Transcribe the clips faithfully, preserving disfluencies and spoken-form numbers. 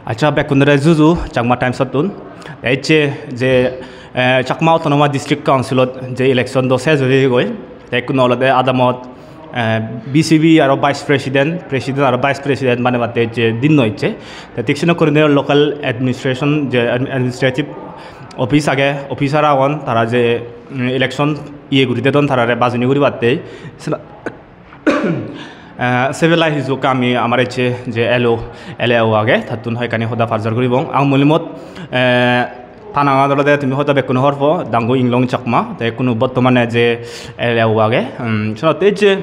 Accha, bekkunore juju Chakma Times-ottun. Te ecche je, eh, Chakma Autonomous District Council-ot je election do ses oye goi. Te ikkunu olode adamot, eh, V C P aro Vice President, President aro Vice President banebatte ecche dinno ecche. Te thik senokke gurinei local administration je ad-, administrative office age, officer agon, tara je, mm, election iye guri dedon tarare bajoni guribatte. Sela-, Eh, se belai hissu ami amar ecche je L O, L A O age, tattun hoyekkani hoda parjar guribong. Ang mulimot, eh, ta nangan olode tumi hoito bekkune hobor po, Dangu Inglong Chakma, te ikkunu bottomane je L A O age. Um, senotte ecche,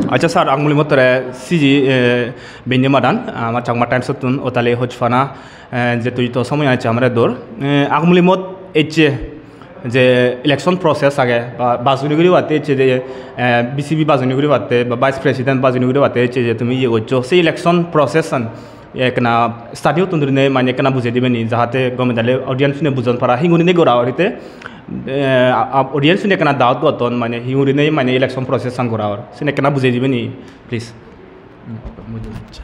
accha sir, ang mulimot tore siji, eh, benne madan, amar Chakma Times-ottun otali hojpana, eh, je tui to somoyan ecche amare dor. Eh, ang mulimot ecche je election process age, ba bajoni guribatte ecche je, eh, V C P bajoni guribatte ba Vice President bajoni guribatte ecche je tumi iye goccho, se election process-an ekkena study-ottun gurinei mane ekkena bujei dibe ni, jahate gome dale audience-une bujon para, hi gurinei gora or ite, eh, a-, a-, audience-une ekkena doubt gotton mane hi gurinei mane election process-an gora or, sini ekkena bujei dibe ni, please. Accha,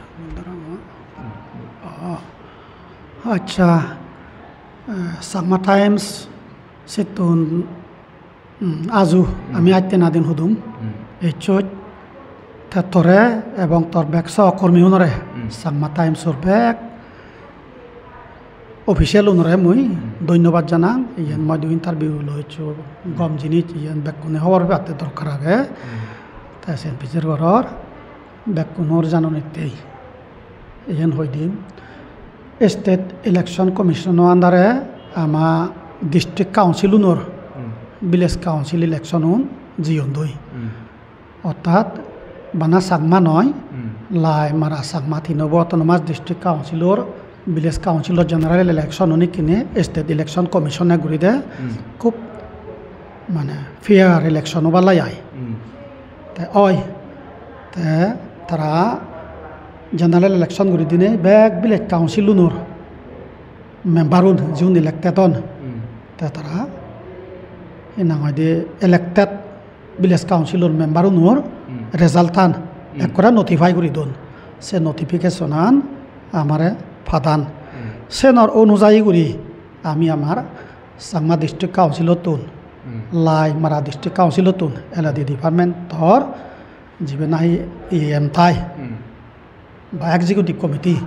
accha, eh, Chakma Times sittun, mm, aju ami atte nadin hudum. Ecchot te tore ebong tor bek sohokkormi unore, Chakma Times-or bek official unore mui dhonnobad janang. Iyen moidu interview loi eccho, gom jinis, iyen bekkune hobor pebatte dorkar age. Te sen pijor goror, bekkunor janonittei. Iyen hoi dim, State Election Commission-o under-e ama district council-unor village council election-un jiyondoi. Orthat bana Chakma noi, Lai, Mara, Chakma tinobo autonomous district council-or village council-or general election-un ikkine State Election Commission-e guride, khub mane fair election obar lai ai. Te oi, te tara general election guri dinei bek village council-unor member-un jiun elected on, te tara hi nang hoide elected village council-or member-unor result-an ekkore notify guri don. Se notification-an amare padan. Senor onujayi guri ami amar Chakma District Council-ottun, Lai, Mara District Council-ottun, L A D department-or jibe nahi E M tai ba executive committee,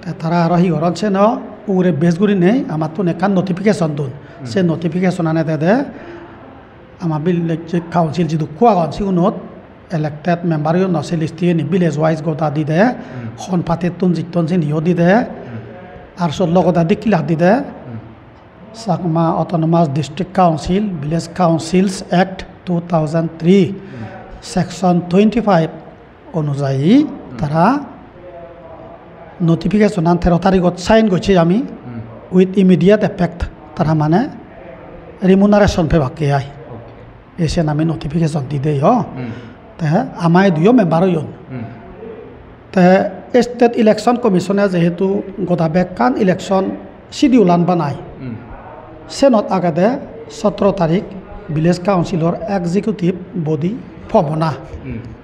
te tara aro hi goron, seno ugure base gurinei amattun ekkan notification don. Se notification-an edede ama village council jidukko agon sigunot elected member-uno se list-ani village wise goda dide, hon party-ttun jitton siniyo dide, ar sot logoda declare dide. Chakma Autonomous District Council, Village Councils Act two thousand three, Section twenty-five onujayi tara notification-an tero tarigot sign gocche ami, with immediate effect tara mane remuneration pebakke ai. Esen ami notification di dei, ho. Te ama iduyo member oyon. Te State Election Commission-e jehetu goda bekkan election schedule-an banai, senot agede sotro tarik Village Council-or executive body form ona.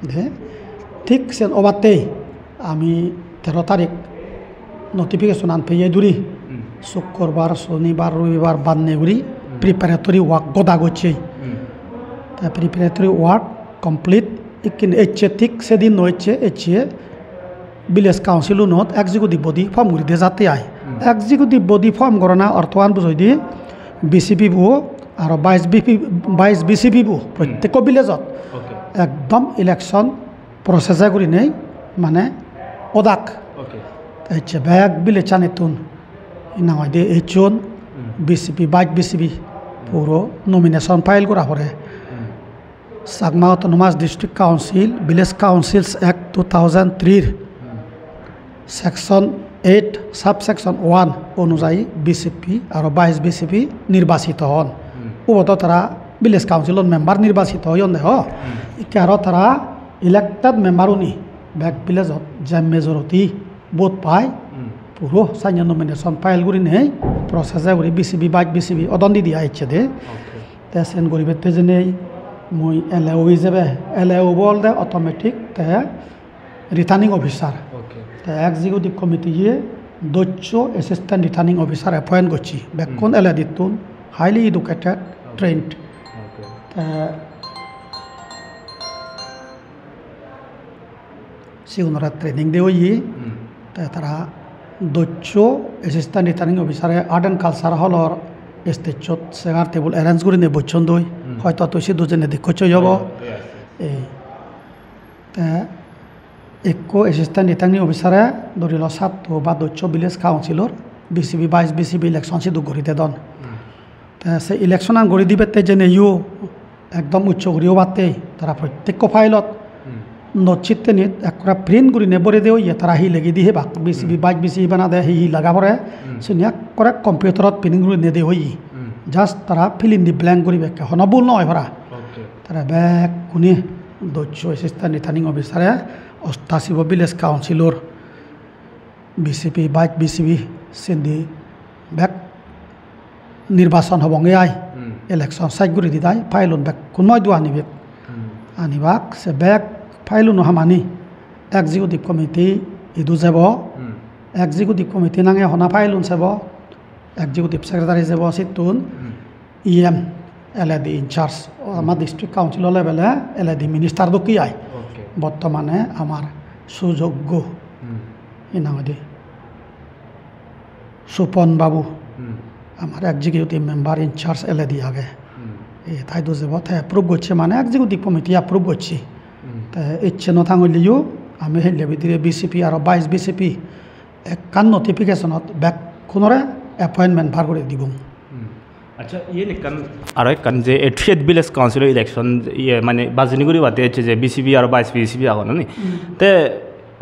De, thik sen obattei ami tero tarik notification-an peye duri, sukkurbar, sonibar, robibar banne guri preparatory work goda gocche. Te preparatory work complete, ikkin ecche, thik sedin no ecche, ecche village council-unot executive body form guri de jatte ai. Executive body form gorana orthoan bujoi di, V C P bo aro vice V P, vice V C P bo prottekko village-ot ekdom election process-e gurinei mane odak. Ecche bek village-anittun, hi nang hoide, ecchon V C P, vice V C P puro nomination file gora pore. Chakma Autonomous District Council, Village Councils Act two thousand three-r Section eight, subsection one onujayi V C P aro vice V C P nirbachito hon. Ubo do tara village council-or member nirbachito oyonde, ho. Ikke aro tara elected member-uni bek village-ot je majority vote pai, puro sanye nomination file gurinei process-e guri V C P, vice V C P odon didi ai ecche de. Te sen guribette jenei mui L A O ijebe, L A O bo olode automatic te returning officer. Te executive committee-ye Dosso assistant returning officer appoint gocche. Bekkun Hmm. L A D-ttun, highly educated, Okay. trained. Okay. Te sigunore training de oye. Hmm. Te tara dosso assistant returning officer-e art and culture hall-or stage-ot chair table arrange gurinei bocchon doi. Hmm. Hoito tui sidu jeinei dekkocchoi obo. Yes, yes. Ei. Te ekko assistant returning officer-e dhori lo satto ba dosso village council-or V C P, vice V C P election sidu guri dedon. Hmm. Te se election-an guri dibette jeineyo ekdom uccho guri obatte tara prottekko file-ot Hmm. note sheet-enit ekkore print gurinei borei de oye, tara hi legidi hebak, V C P, Hmm. vice V C P banade hi hi laga pore, Hmm. sini ekkore computer-ot print gurinei de oye. Hmm. Just tara fill in the blank guribakke, hono bul no oi para. Okay. Tara bekkune dosso assistant returning officer-e ostasibo village council-or V C P, vice V C P, sindi bek nirbachon hobonge ai, Hmm. election sej guri didai, file-un bekkun moidu anibek. Hmm. Anibak, se bek file-uno hamani executive committee idu jebo. Hmm. Executive committee nange hona file-un sebo, executive secretary jebo sittun. Hmm. E M, L A D in charge, o ama Hmm. district council level-e L A D minister dokke ai. Okay. Bottomane amar sujoggo, Hmm. hi nang hoide, Supon Babu, Hmm. amar executive member in charge L A D age. Hmm. E, tai do jebo, te approve gocche mane executive committee approve gocche. Hmm. Te ecche no tangolleyo, ami helle bidire V C P aro vice V C P ekkan notification-ot bekkunore appointment bar guri dibong. Hmm. Accha, iyen ekkan, aro ekkan je eighty-eight village council election, iye, mane, bajini guribatte ecche je V C P aro vice V C P agon, ni? Hmm. Te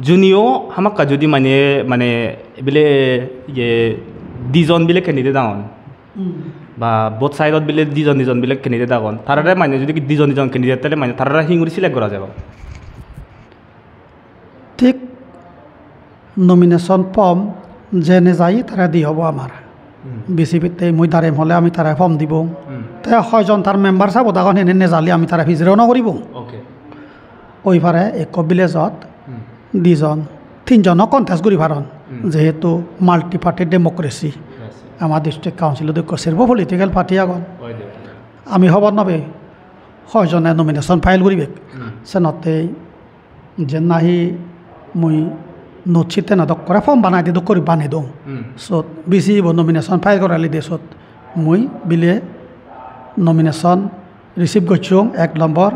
junio hamakkai judi mane, mane, bile, iye, dijon bile candidate agon. Hmm. Ba both side-ot bile dijon dijon bile candidate agon. Tarare mane judi dijon dijon candidate thele mane tarare hinguri select gora jebo? Thik nomination form je nejai tare di obo amar. Hmm. V C P-tte mui darem hole ami tare form dibong. Hmm. Te hoijon tar member sabot agon hene nejale ami tare pijere no guribong. Okay. Oi pare ekko village-ot Hmm. dijon, tinjono contest guri paron. Hmm. Jehetu multi party democracy. Yes. Ama district council-ot ekko serbo political party agon. Oi de. Ami hobor no pei hoijone nomination file guribek. Hmm. Senotte jen nahi mui note sheet-enot ekkore form banai di dok guri banei dong. Hmm. Sot V C bo nomination file gorali de sot mui bile nomination receive gocchong ek lombor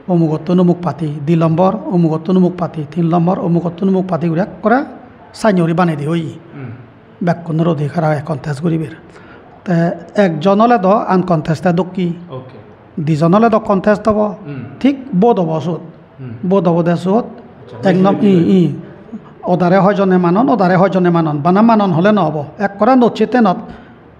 omugottun omuk party, di lombor omugottun omuk party, tin lombor omugottun omuk party guri ekkore sign guri banei di oye. Hmm. Bekkunor odhikar age contest guribar. Te ekjon ole do uncontested dokke. Okay. Dijon ole do contest obo. Hmm. Thik vote obo sot. Hmm. Vote obode sot. Accha, ek nom-, hi, hi, hi. Odare hoijone manon, odare hoijone manon. Bana manon hole no obo. Ekkore note sheet-enot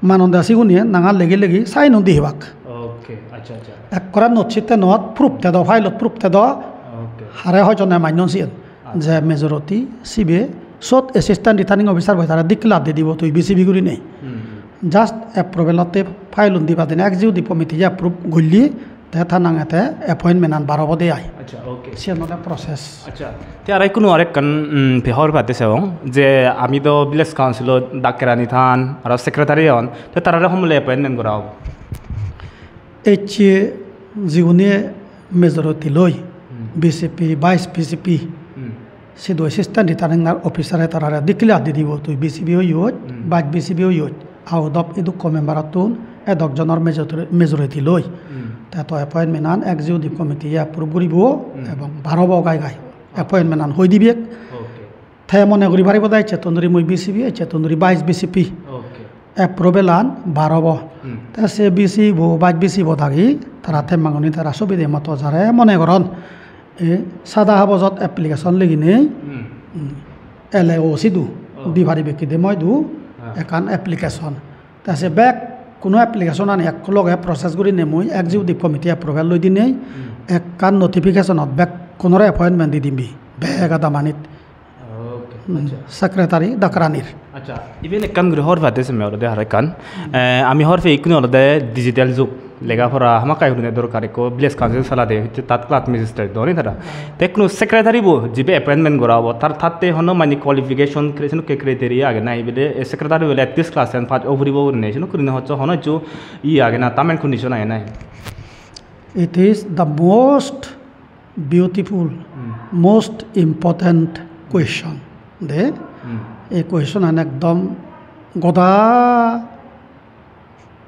manon de sigune nangan legi legi sign-un di hibak. Okay, accha, accha. Ekkore note sheet-enot proof tedo, file-ot proof tedo. Okay. Hare hoijone mannon siyen. Accha. Je majority sibe sot assistant returning officer boi tara declare di dibo tui V C P gurinei. Hmm. Just approval-otte file-un diba dine executive committee approve golle te ta nange te appointment-an bar obode ai. Accha, okay. Siyan ole process. Accha, te aro ekkuno arekkan, mm, te hobor patte sebong je ami do village council-ot dak kerani than, aro secretary on, te tarare homole appointment gora obo? Ecche jigune majority loi, Hmm. V C P, vice V C P, Hmm. sidu assistant returning officer-e tarare declare di dibo, tui V C P oyoj, Hmm. vice V C P oyoj, out of edokko member-ottun edok jonor major-, majority loi. Hmm. Te to appointment-an executive committee-e approve guribo Hmm. ebong bar obo gai gai. Appointment-an hoi dibek. Okay. Te mone guri paribo de ecchettun duri mui V C P, ecchettun duri vice V C P. Okay. Approval-an bar obo. Hmm. Te se V C bo, vice V C bo dagi, tara temmanguni tara subide moto jare mone goron. E sada habojot application liginei, Hmm. hmm, L A O sidu Oh. di paribekke de moidu Ah. ekkan application. Te se bekkuno application-ani ekko loge process gurinei mui executive committee approval loi dinei Hmm. ekkan notification-ot bekkunore appointment di dim bi. Bek adamanit. Okay, Hmm, accha. Secretary Dakranir. Accha, iben ekkan guri hobor patte semme olode aro ekkan. Eh, ami hobor pei ikkunu olode digital jug. Lega pora hamakkai gurine dorkar, ekko village council salade hotte third class magistrate doni tara. Te hono secretary bo jibe appointment gora obo, tar tatte hono mane qualification cri-, senokke criteria age nahi bile, e, secretary bile at least class ten pass o puribo gurine, senokke gurine hocche hono hissu iye age na, term and condition age nahi? It is the most beautiful, Hmm. most important question. De, Hmm. ei question an ekdom goda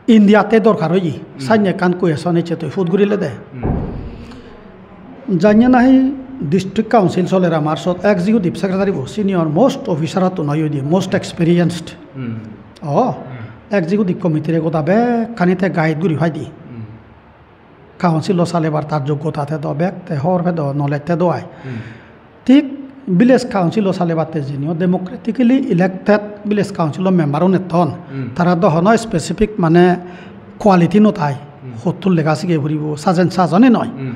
India te dorkar oye. Hmm. Sanye ekkan question ecche tui put gurile de. Hmm. Janye nahi district council soler amar sot executive secretary bo senior most officer ottun oi di most experienced. Hmm. Oh, Hmm. executive committee re goda bekkani te guide guri pai di. Hmm. Council-o salebar tar joggota tedo bek, te hobor pedo, knowledge tedo ai. Hmm. Thik village council-o salebatte jinio democratically elected village council-o member-un etton. Hmm. Tara do hono specific mane quality no thai. Hmm. Hottur lega sige puribo, sajen sajone noi. Hmm.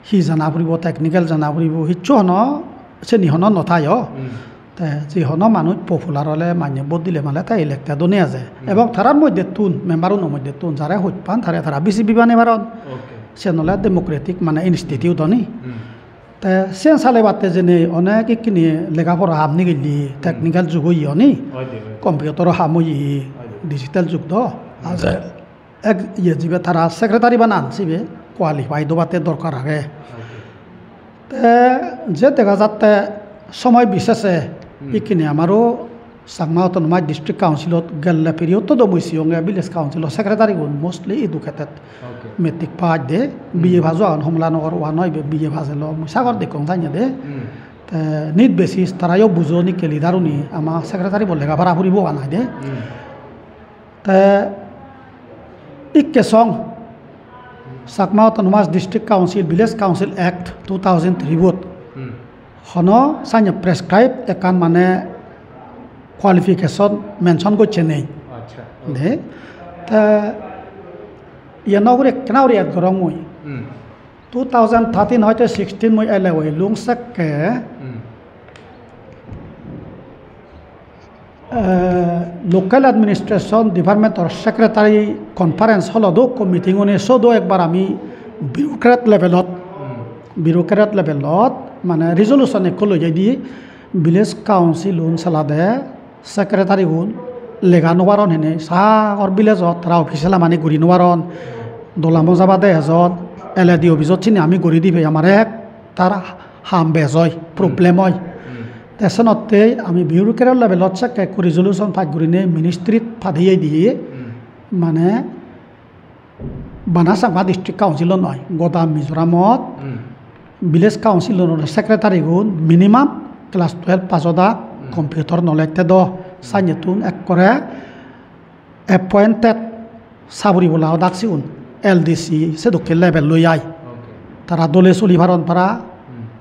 Hi jana puribo, technical jana puribo, hissu hono seni hono no thai o. Hmm. Te je hono manuj popular ole manye vote dile male te elected one eje. Hmm. Ebong tarar moddhettun, member-uno moddhettun jare hoj pan tare tara V C P bane paron. Okay. Siyen ole democratic mane institute oni. Hmm. Te siyen salebatte jene onek ikkini lega pora ham nigille, Hmm. technical jug oye oni. Oi de, oi de. Computer-o ham oye, Oi de. digital jug do. Hmm. Aje ek iye jibe tara secretary banan sibe qualified obatte dorkar age. Okay. Te je dega jatte somoy bisese Hmm. ikkine amaro Chakma Autonomous District Council-ot gelle period-ot do mui siyonge village council-o secretary gun mostly educated. Okay. Matric pass de, Hmm. B A pass agon, Homola Nogor one o ibe B A pass elo, mui sagor dekkong janye de. Hmm. Te need basis tarayo bujon ikke leader-uni ama secretary bo lega para puribo banai de. Hmm. Te ikke song Chakma Autonomous District Council, Village Council Act two thousand three bot Hmm. hono sanye prescribe ekkan mane qualification mention gocche nei. Acha. De, te iyan ugure ekkena guri add gorong mui. Hmm. Two thousand thirteen hoite sixteen mui L A O elung sekke, Hmm. eh, Local Administration Department or Secretary Conference holo do ekko meeting one, so do ekbar ami bureaucrat levelot, Hmm. bureaucrat levelot mane resolution ekko loi jai di, village council un salade secretary gun lega no paron hene, sagor village-ot tara official hamani guri no paron. Dola moja bade ejon, L A D office-ot sini ami guri di pei, amar ek tar ham bej oi, problem oi. Hmm. Te senotte ami bureaucrat level-ot sekke ekko resolution pass gurinei ministry-t padeye di, Hmm. mane bana Chakma District Council-o noi, goda Mizoramot Hmm. village council-o secretary gun minimum class twelve pass odak, Hmm. computer knowledge tedo, sanyettun ekkore appointed sagori bola odak sigun L D C sedokke level loi ai. Okay. Tara dole soli paron para, Hmm.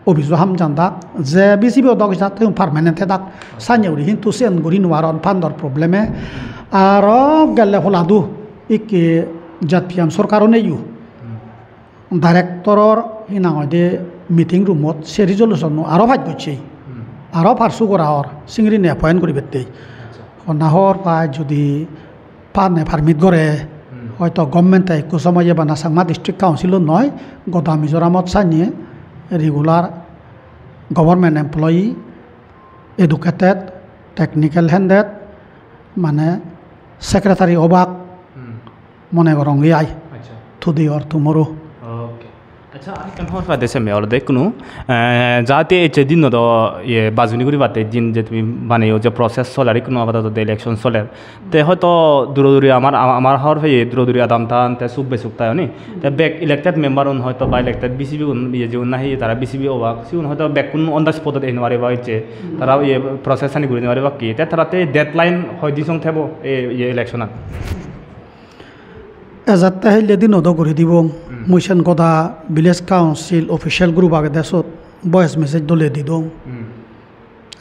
office-o ham jandak, je V C P odok ijat te permanent thedak, sanye guri hintu siyen guri nw paron pandor problem-e. Aro gelle poladu ikke Z P M sorkar oneyo Hmm. director-or hi nang hoide meeting room-ot se resolution-o aro pass gocche. Hmm. Aro parsu gora or singiri ne appoint guribatte. Acha. Honna hor pai judi pane permit gore, Hmm. hoito government-e ekko somoye bana Chakma District Council-o noi, goda Mizoramot sanye regular government employee, educated, technical handed, mane secretary obak Hmm. mone gorong ai. Acha. Today or tomorrow. Okay. Acha, arekkan hobor pade seme olode ikkunu, eh, jahate ecche dinno do, iye, bajuni guribatte din je tumi baneyo je process soler ikkunu apatoto de election soler. Te hoito duro duri amar, ama-, amar hobor peye duro duri adam tan te suk besuk tai oni. Te bek elected member un hoito ba elected V C P un iye jiun nahi tara V C P obak, siun hoito bekkun on the spot ot ei no pariba icche. Tara iye process ani guri no pariba ki. Te tara te deadline hoi din song thebo ei iye election an. Ejatte hille dinodo guri dibong. Hmm. Mui sen goda village council official group agede sot voice message dole didong. Hmm.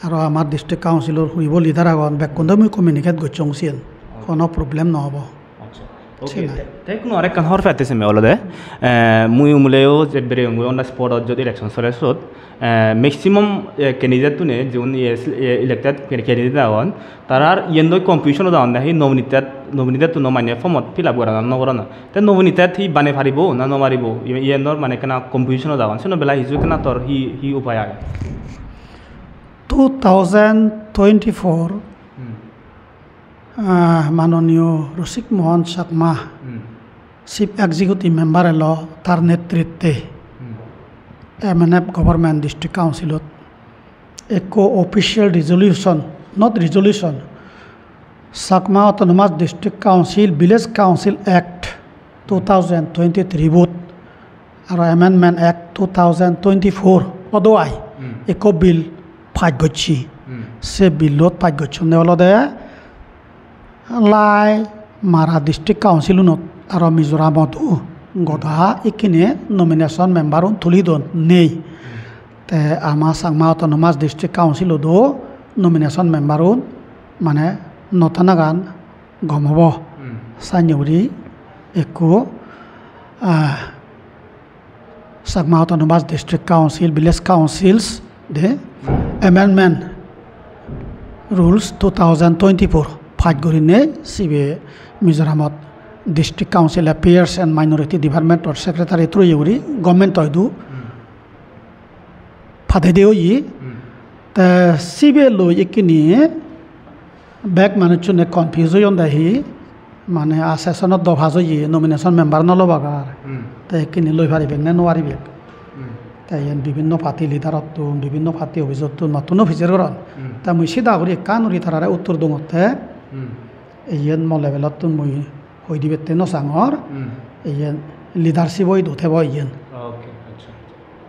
Aro amar district councilor huribo leader agon, bekkun do mui communicate gocchong siyen. Okay. Hono problem no obo. Acha. Okay, Sina. Te, te ikkunu arekkan hobor pette seme olode, eh, mui umuleyo je bereyong on the spot ot jodi election soler sot, eh, maximum, eh, candidate tune jiun, eh, elected candidate agon, tarar iyen doi confusion o agon, nahi nominated Nominated-tuno mane form-ot fill up gorana no gorana. Te nominated hi bane paribo na no paribo? Iye, iyenor mane ekkena confusion-ot agon. Seno bela hiju ekkena tor hi, hi upai age? Two thousand twenty-four, Hmm. ah, Manoniyo Rasik Mohan Chakma, Hmm. Chief Executive Member elo, tar netritte Hmm. M N F Government District Council-ot ekko official resolution, not resolution, Chakma Autonomous District Council, Village Council Act two thousand twenty-three bot aro Amendment Act two thousand twenty-four odo ai Hmm. ekko bill pass gocche. Hmm. Se billot pass gocchonde olode Lai Mara District Council-unot aro Mizoramot-o goda ikkine nomination member-un tuli don nei. Te ama Chakma Autonomous District Council-odo nomination member-un mane no thanagan gom obo. Hmm. Sannye guri ekko, ah, Chakma Autonomous District Council, Village Councils de Amendment Rules two thousand twenty-four pass gurinei sibe Mizoramot District Council Affairs and Minority Development or Secretary through guri government-o idu Hmm. padei de oye. Hmm. Te sibe loi ikkini bek manuchchune confuse oyon de hi, mane a session-ot do pass oye, nomination member no lobak ar. Hmm. Te ikkini loi paribek ne no paribek. Hmm. Te iyen bibinno party leader-ottun, bibinno party office-ottun, mattuno pijer goron. Hmm. Te mui sida guri ekkan guri tarare uttor dongotte. Hmm. Iyen mo level-ottun mui hoi dibette no sangor. Hmm. Iyen leadership-o idu thebo iyen. Okay, accha, accha.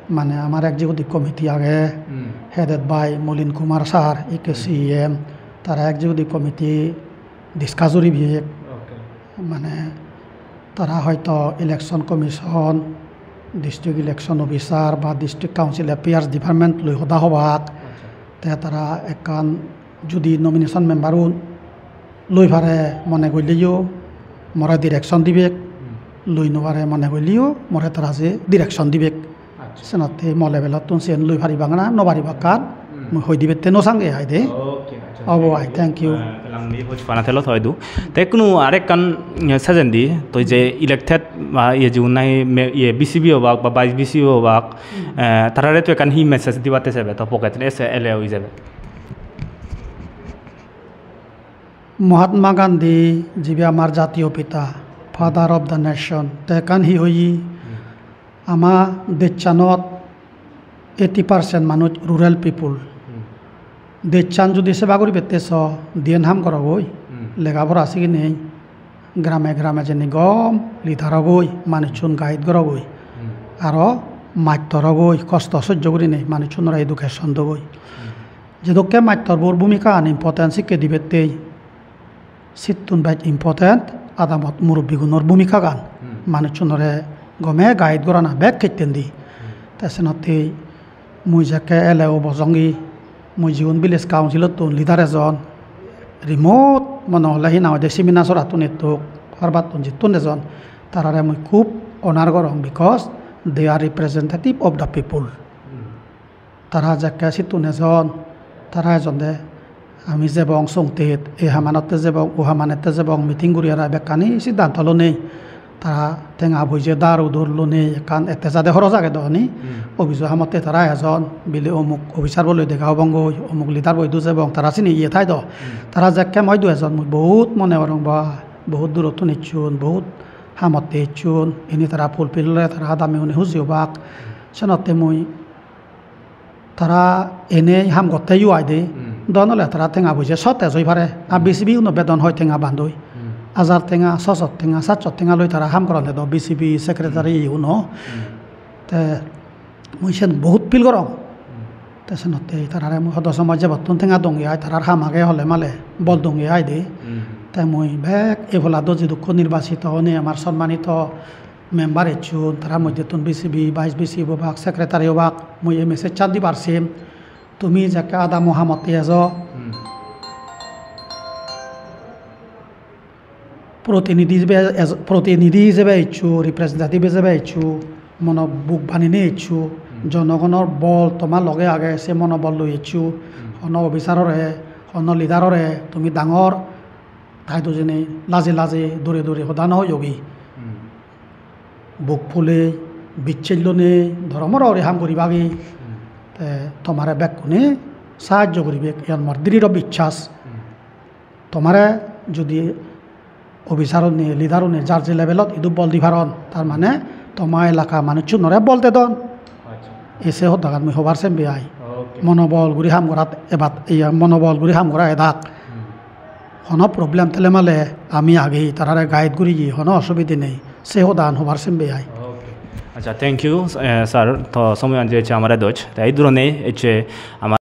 Mane amar executive committee age, Hmm. headed by Molin Kumar sir, ikke Hmm. C E M, tara executive committee discuss guribek. Okay. Mane tara hoito election commission, district election officer ba district council affairs department loi hoda hobak. Accha. Te tara ekkan judi nomination member-un loi pare mone goilleyo more direction dibek, Hmm. loi no pare mone goilleyo more tara se direction dibek. Accha. Senotte mo level-ottun siyen loi paribak na no paribakkan Hmm. mui hoi dibette no sange ai de. Okay, accha. Obo ai, thank you. Eh, lang ni hoj pana thelo thoi du. Te ikkunu arekkan, eh, sejendi, to je elected ba iye jigun nahi me-, iye V C P obak ba vice V C P obak, Hmm. eh, tarare to ekkan hi message dibatte sebe to pocket ese L A O ijebe? Mahatma Gandhi jibe amar jatiyo pita, father of the nation, te ekkan hi hoye, Hmm. ama dejchanot eighty percent manuj rural people. Hmm. Dejchan judi seba guribette so, diyen ham gorogoi, Hmm. lega pora siginei, grame grame jeinei gom leader ogoi, manuchchun guide gorogoi. Hmm. Aro mastor ogoi, kosto sojjo gurinei manuchchunore education dogoi. Hmm. Jedokke mastorbor bhumika an important sikke dibettei, sittun bej important adamot murubbigunor bhumikagan. Hmm. Manuchchunore gome guide gorana bek hittedi. Hmm. Te senottei mui jekke L A O bojongi, mui jigun village council-ottun leader ejon, remote mone hole hi nang hoide Siminasorattun ettok, Parbattun jittun ejon, tarare mui khub honor gorong because they are representative of the people. Hmm. Tara jekke sittun ejon, tara ejonde ami jebong songtet, ei hamanotte jebong, o hamanotte jebong, meeting guri aro bekkani siddhanto lonei. Tara tenga poije daru dur lonei, ekkan ette jade horos age do oni. Hmm. Office-o hamotte tara ejon, bile omuk officer bo loi dega obongoi, omuk leader bo idu jebong, tara sini iye thai do. Hmm. Tara jekke moi idu ejon, mui bohut mone gorong ba, bohut durottun ecchon, bohut hamotte ecchon, ini tara fulfill ole tara adammi gune huji obak. Senotte mui tara ene ham gotte yo ai de. Hmm. Don ole tara tenga poije shortage oi pare. A Hmm. V C P uno bedon hoi tenga bandoi. Hmm. Hajar tenga, soso tenga, satso tenga loi tara ham goronde do V C P secretary Hmm. uno. Hmm. Te mui sen bohut feel gorong. Hmm. Te senotte tarare mui hodo somoi jebottun tenga donge ai, tarar ham age hole male bol donge ai de. Hmm. Te mui bek ei pola do jidukko nirbachito onei amar sommanito member ecchon, tara moddhettun V C P, vice V C P obak, secretary obak, mui ei message-chan dibar sem. Tumi jekke adamo hamotte ejo, Hmm. protinidhi ijebe ej-, protinidhi ijebe eccho, representative ijebe eccho, mono buk banine eccho, Hmm. jonogonor bol toma loge age, se monobol loi eccho, Hmm. hono officer-ore, hono leader-ore tumi dangor Side-ot jeinei laje laje dore dore hoda no hoyogi. Buk pule, bicchellone, doromoro guri ham guribagi. Te tomare bekkune sahajjo guribek, iyan mor diriro bichchas. Tomare judi officer-une, leader-une jar je level-ot idu bol di paron, tar mane toma elaka manuchunore bol dedon. Accha. E se hodagan mui hobar sembe ai. Okay. Monobol guri ham gorat ebat, iya, monobol guri ham gora edak. Hono problem thele male ami agi, tarare guide guriye, hono osubide nei. Se hodagan hobar sembe ai. Okay. Accha, thank you, eh, sir. To somoyan je ecche amare doj. Te ei durone ecche amar